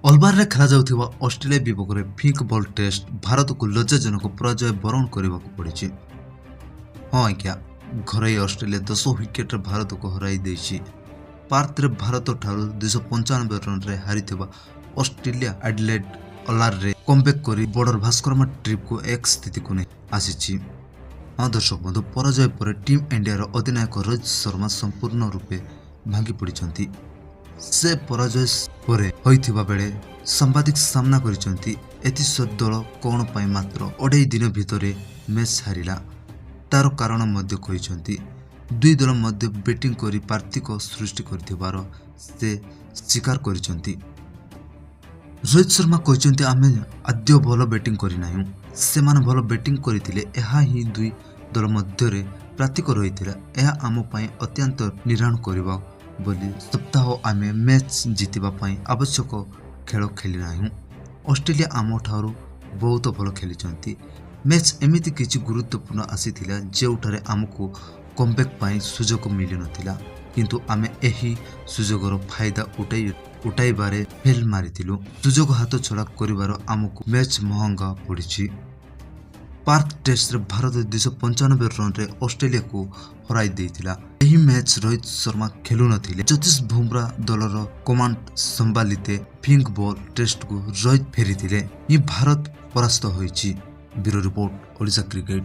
ଅଲବାରରେ ଖେଳାଯାଉଥିବା ଅଷ୍ଟ୍ରେଲିଆ ବିପକ୍ଷରେ pink ball test ଭାରତକୁ ଲଜ୍ଜାଜନକ ପରାଜୟ ବରଣ କରିବାକୁ ପଡ଼ିଛି। ହଁ ଆଜ୍ଞା, ଘରୋଇ ଅଷ୍ଟ୍ରେଲିଆ 10 ୱିକେଟରେ ଭାରତକୁ ହରାଇ ଦେଇଛି। ପାର୍ଥରେ ଭାରତଠାରୁ 295 ରନରେ ହାରିଥିବା ଅଷ୍ଟ୍ରେଲିଆ ଆଡିଲେଡ୍ ଓଭାଲରେ କମ୍ବ୍ୟାକ୍ କରି ବର୍ଡର ଭାସ୍କର ଟ୍ରଫିକୁ ଏକ ସ୍ଥିତିକୁ ନେଇ ଆସିଛି। ହଁ ଦର୍ଶକ ବନ୍ଧୁ, ପରାଜୟ ପରେ ଟିମ୍ ଇଣ୍ଡିଆର ଅଧିନାୟକ ରୋହିତ ଶର୍ମା ସମ୍ପୂର୍ଣ୍ଣ ରୂପେ ଭାଙ୍ଗି ପଡ଼ିଛନ୍ତି। ସେ ପରାଜୟ ପରେ ହୋଇଥିବା ବେଳେ ସାମ୍ବାଦିକ ସାମ୍ନା କରିଛନ୍ତି। ଏଥିସହ ଦଳ କ'ଣ ପାଇଁ ମାତ୍ର ଅଢ଼େଇ ଦିନ ଭିତରେ ମ୍ୟାଚ୍ ହାରିଲା, ତାର କାରଣ ମଧ୍ୟ କହିଛନ୍ତି। ଦୁଇ ଦଳ ମଧ୍ୟ ବ୍ୟାଟିଂ କରି ପାର୍ଥକ୍ୟ ସୃଷ୍ଟି କରିଥିବାର ସେ ସ୍ୱୀକାର କରିଛନ୍ତି। ରୋହିତ ଶର୍ମା କହିଛନ୍ତି, ଆମେ ଆଦୌ ଭଲ ବ୍ୟାଟିଂ କରିନାହୁଁ। ସେମାନେ ଭଲ ବ୍ୟାଟିଂ କରିଥିଲେ। ଏହା ହିଁ ଦୁଇ ଦଳ ମଧ୍ୟରେ ପାର୍ଥକ୍ୟ ରହିଥିଲା। ଏହା ଆମ ପାଇଁ ଅତ୍ୟନ୍ତ ନିରାଶ କରିବ ବୋଲି ସପ୍ତାହ ଆମେ ମ୍ୟାଚ୍ ଜିତିବା ପାଇଁ ଆବଶ୍ୟକ ଖେଳ ଖେଳିନାହୁଁ। ଅଷ୍ଟ୍ରେଲିଆ ଆମଠାରୁ ବହୁତ ଭଲ ଖେଳିଛନ୍ତି। ମ୍ୟାଚ୍ ଏମିତି କିଛି ଗୁରୁତ୍ୱପୂର୍ଣ୍ଣ ଆସିଥିଲା, ଯେଉଁଠାରେ ଆମକୁ କମ୍ବ୍ୟାକ୍ ପାଇଁ ସୁଯୋଗ ମିଳିନଥିଲା। କିନ୍ତୁ ଆମେ ଏହି ସୁଯୋଗର ଫାଇଦା ଉଠାଇବାରେ ଫେଲ୍ ମାରିଥିଲୁ। ସୁଯୋଗ ହାତଛଡ଼ା କରିବାର ଆମକୁ ମ୍ୟାଚ୍ ମହଙ୍ଗା ପଡ଼ିଛି। ପାର୍ଥ ଟେଷ୍ଟରେ ଭାରତ 295 ରନରେ ଅଷ୍ଟ୍ରେଲିଆକୁ ହରାଇ ଦେଇଥିଲା। ଏହି ମ୍ୟାଚ୍ ରୋହିତ ଶର୍ମା ଖେଳୁନଥିଲେ। ଯଶପ୍ରୀତ ବୁମରା ଦଳର କମାଣ୍ଡ ସମ୍ଭାଳିତେ। ପିଙ୍କ ବଲ୍ ଟେଷ୍ଟକୁ ରୋହିତ ଫେରିଥିଲେ ହିଁ ଭାରତ ପରାସ୍ତ ହୋଇଛି। Bureau report, Odisha cricket.